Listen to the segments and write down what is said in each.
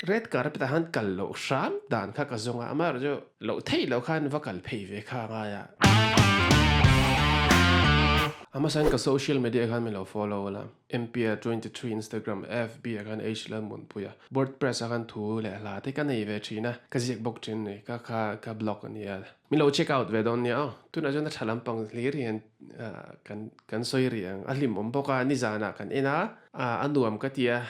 Red carpet ah khan kal loh hram dan kha ka zawng a, amaherawh chu loh theih loh khan va kal phei ve kha a ngai a. A hmasain ka social media khan min lo follow la, MPA 23 Instagram, FB ah khan H Lalmunpuia, WordPress ah khan thu leh hla te ka nei ve thin a, ka ziak bawk thin a ni, ka kha ka blog a nia. Min lo check out ve dawn nia aw, tunah chuan a tha lampang hlir hian kan kan sawi rih ang, a hlimawm bawk a, nizanah kan en a, a nuam ka ti a,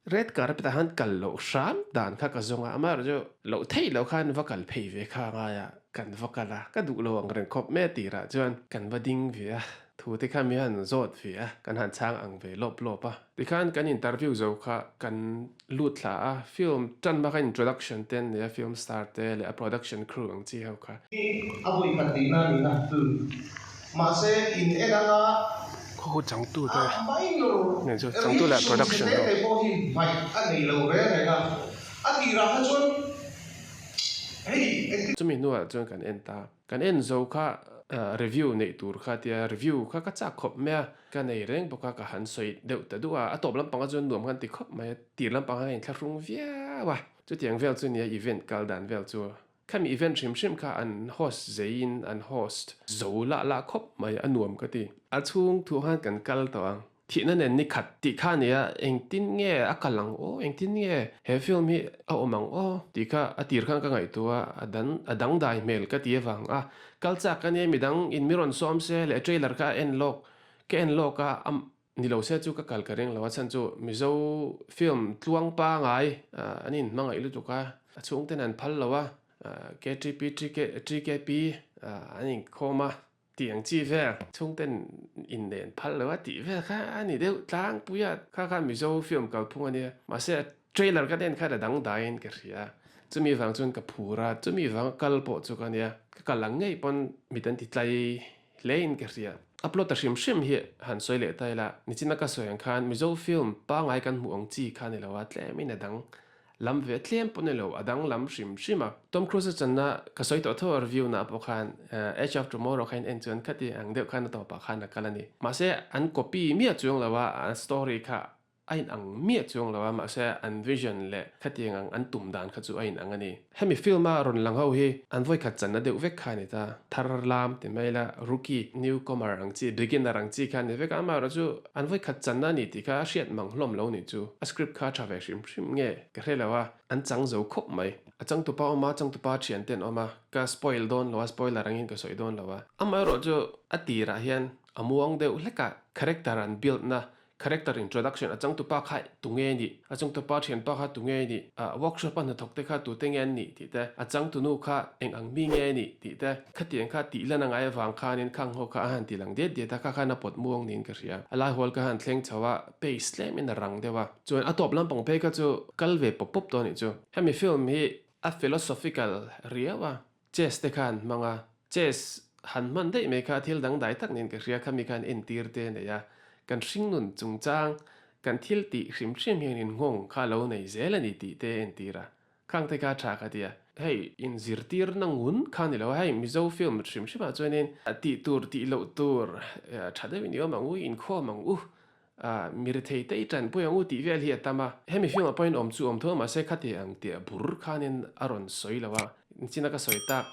Red carpet ah khan kal loh hram dan kha ka zawng a, amaherawh chu loh theih loh khan va kal phei ve kha a ngai a, kan va kal a, ka duh lo ang reng khawp mai a tirah chuan kan va ding ve a, thu te kha mi han zawt ve a, kan han chhang ang ve lawp lawp a. Tikhan kan interview zo kha kan lut thla a, film tan hma khan introduction te an nei a, film star te leh a production crew ang chi ho kha. A vawi khat tihna a ni a, mahse in en anga Khaw changtu te nen chu changtu leh production ho. Te pawh hi hmaih a nei lo reng reng a, a tirah kha chuan hei engtin. Chumi hnuah chuan kan en ta, kan en zo kha review neih tur kha tia review kha ka chak khawp mai a, ka nei reng bawk a ka han sawi deuh ta duh a, a tawp lampangah chuan nuam khan ti khawp mai a, tir lampangah khan inthlahrung viau a, chutiang vel chu nia event kal dan vel chu. Khami event hrim hrim kha an host zeiin an host zo lah lah khawp mai a nuam ka ti. A chhung thu khan kan kal tawh ang. Thihna nen ni khat tih kha nia engtin nge a kal ang aw engtin nge he film hi a awm ang aw tih kha a tir khan ka ngaihtuah a dan a dangdai hmel ka ti avang a kal chak ka nia midang in mi rawn sawm se leh trailer kha a en lawk ka en lawk a a Ni lo se chu ka kal ka ring lo a chhan chu Mizo film tluang pangai an in hmangaih lutuk a, a chhungten an phal lo a, KTP, TKP an inkhawm a tih ang chi vel, chhungten in nen phal lo a tih vel kha a ni deuh tlangpui a, kha kha Mizo film kalphung a nia, mahse trailer ka en khan a dangdaiin ka hria, chumi vang chuan ka phur a, chumi vanga kal pawh chu ka nia, ka kal ang ngei pawn mit an ti tlai Hlein ka hria. Upload ta hrim hrim hi han sawi leh ta ila, nichina ka sawi ang khan Mizo film pangai kan hmuh ang chi kha ni lo a, tlemin a dang lam ve tlem pawh ni lo, a dang lam hrim hrim a. Tom Cruise a channa ka sawi tawh tho a review na pawh khan Edge of Tomorrow kha in en chuan khati ang deuh khan a tawpah khan a kal a ni. Mahse an copy miah chuang lo a, a story kha A in ang miah chuang lo a, mahse an vision leh khatiang ang an tum dan kha chu a in ang a ni. Hemi film a rawn lang ho hi an vawikhat channa deuh vek kha a ni ta. Thar lam ti mai la, rookie, newcomer ang chi, beginner ang chi kha a ni vek a, amaherawh chu an vawikhat channa a ni tih kha a hriat mang hlawm lo nih chu. A script kha a tha ve hrim hrim nge ka hre lo a, an chang zo khawp mai. A changtupa awm a, changtupa thian te an awm a, ka spoil dawn lo a, spoiler angin ka sawi dawn lo a. Amaherawh chu a tirah hian a muang deuh hlek a, character an build na Character introduction, A changtupa kha tunge nih? A changtupa thianpa kha tunge nih? A workshop a hnathawk te kha tute nge an nih tih te, a changtunu kha eng ang mi nge nih tih te, khatiang kha tih lan a ngai avang khanin khang ho kha a han ti lang diat diat a, kha khan a pawt muang niin ka hria. A lai hual ka han thleng chho a, pace tlemin a rang deuh a. Chuan a tawp lampang phei kha chu kal ve pawp pawp tawh a nih chu. Hemi film hi a philosophical riau a, chess te kha an hmang a, chess han hman daih mai kha thil dangdai tak niin ka hria, khami khan entir te a nei a, kan hringnun chungchang kan thil tih hrim hrim hian inngawng kha lo nei zel a ni tih te a entir a, khang te kha tha ka ti a, hei inzirtirna ngun kha ni lo a, hei Mizo film hrim hrimah chuanin tih tur tih loh tur tha deuhin i awm ang u, inkhawm ang u A, mi rethei te i tanpui ang u tih vel hi a tam a. Hemi film ah pawhin awm chu awm tho mahse khati ang tih bur khanin a rawn sawi lo a, nichina ka sawi tak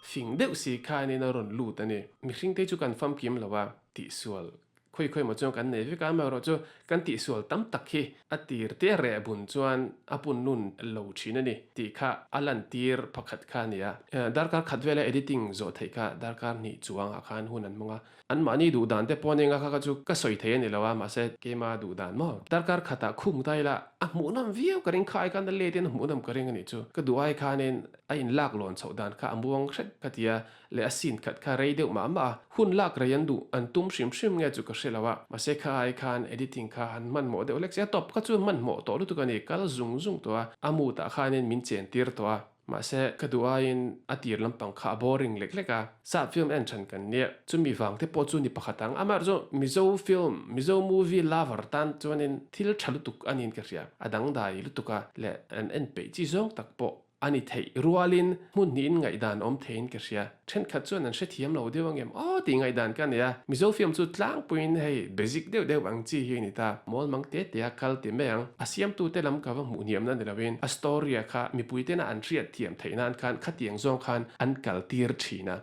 fing deuh si khanin a rawn lut a ni. Mihring te chu kan famkim lo a, tihsual khawi khawi maw chuan kan nei vek a, amaherawh chu kan tihsual tam tak hi a tir te reh bun chuan a pun nun lo thin a ni tih kha a lantir pakhat kha a ni a. Darkar khat vela editing zawh theih kha darkar hnih chuangah khan hun an hmang a. Anmahni duh dan te pawh nia kha kha chu ka sawi thei a ni lo a, mahse keima duh dan maw? Darkar khatah khum ta ila a hmuhnawm viau ka ring kha ai khan a let in a hmuhnawm ka ring a nih chu. Ka duh ai khanin a inlak lawn chhoh dan kha a muang hret ka ti a, leh a scene khat kha rei deuh mah mah a, hun lak rei an duh an tum hrim hrim nge chu ka hre lo a, mahse kha ai khan editing kha han hmanhmawh deuh lek se a tawp kha chu hmanhmawh tawh lutuk a ni, kal zung zung tawh a, a mood ah khanin min chen tir tawh a. Mahse, ka duh aiin a tir lampang kha a boring lek lek a, sap film en than kan nia, chumi vang te pawh chu ni pakhat ang. Amaherawh chu Mizo film, Mizo movie lover tan chuanin thil tha lutuk a niin ka hria, a dangdai lutuk a leh an en peih chi zawng tak pawh. A ni theih rualin hmun hnihin ngaihdan awm theiin ka hria. Thenkhat chuan an hrethiam lo deuh angem aw tih ngaihdan ka nei a. Mizo film chu tlangpuiin hei basic deuh deuh ang chi hi a ni ta. Mawl mang te te a kal ti mai ang. A siamtute lam ka va hmuh hniamna ni loin a story a kha mipui tena an hriat thiam theih nan khan khatiang zawng khan an kal tir thin a.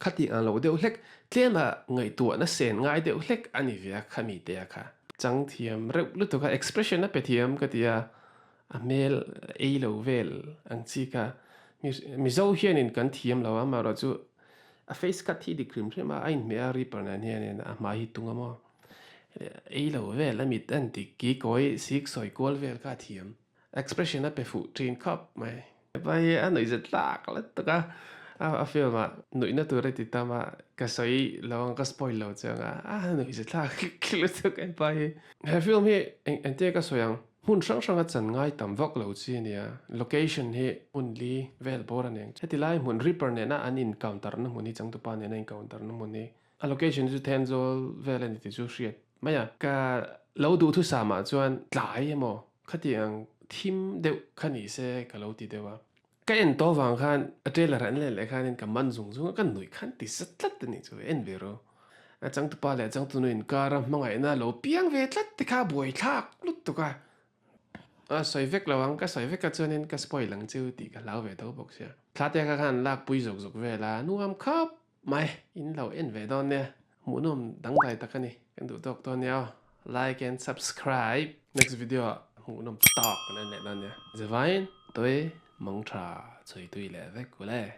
Khatiang ang lo deuh hlek tlema ngaihtuahna sen ngai deuh hlek a ni ve a khami te a kha. Chang thiam reuh lutuk a expression a pe thiam ka ti a. A hmel ei lo vel ang chi kha. Mizo hianin kan thiam lo a, amaherawh chu a face cut hi dik hrim hrim a, a inhmeh a Reaper nen hianin a hmai hi tung a maw. Ei lo vel a mit a inti kikawi sik sawi kual vel kha a thiam. Expression a pe fuh thin khawp mai. Hepa hi a nuihzat tlak let tak a, a film ah nuihna tur a ti tam a, ka sawi lo ang ka spoil lo che ang a, a nuihzat tlak lutuk hepa hi. He film hi engtia ka sawi ang, hmun hrang hrang a chan ngai tam vak lo chi a nia, location hi hmun li vel bawr a nia. Heti lai hmun Ripper nena an incounter na hmun hi changtupa nena incounter na hmun hi a location chu Thenzawl vel a ni tih chu hriat mai a. Ka lo duhthusam ah chuan tlai emaw Khatiang thim deuh kha ni se ka lo ti deuh a. Ka en tawh vang khan a trailer an len leh khanin ka man zung zung a, ka nuih khan ti zat tlat a nih chu, en ve rawh. A changtupa leh a changtunu inkara hmangaihna lo piang ve tlat te kha a buaithlak lutuk a. A sawi vek lo ang, ka sawi vek a chuanin ka spoil ang chu tih ka hlau ve tho bawk sia. Thla te kha khan lakpui zawk zawk vel a, nuam khawp Mai, in lo en ve dawn nia. Hmuhnawm dangdai tak a ni. Kan duh tawk dawn nia aw. Like and subscribe. Next video ah hmuhnawm tawk kan en leh dawn nia. Zavain, Toi, Mangtha, Chawitui leh vek ule.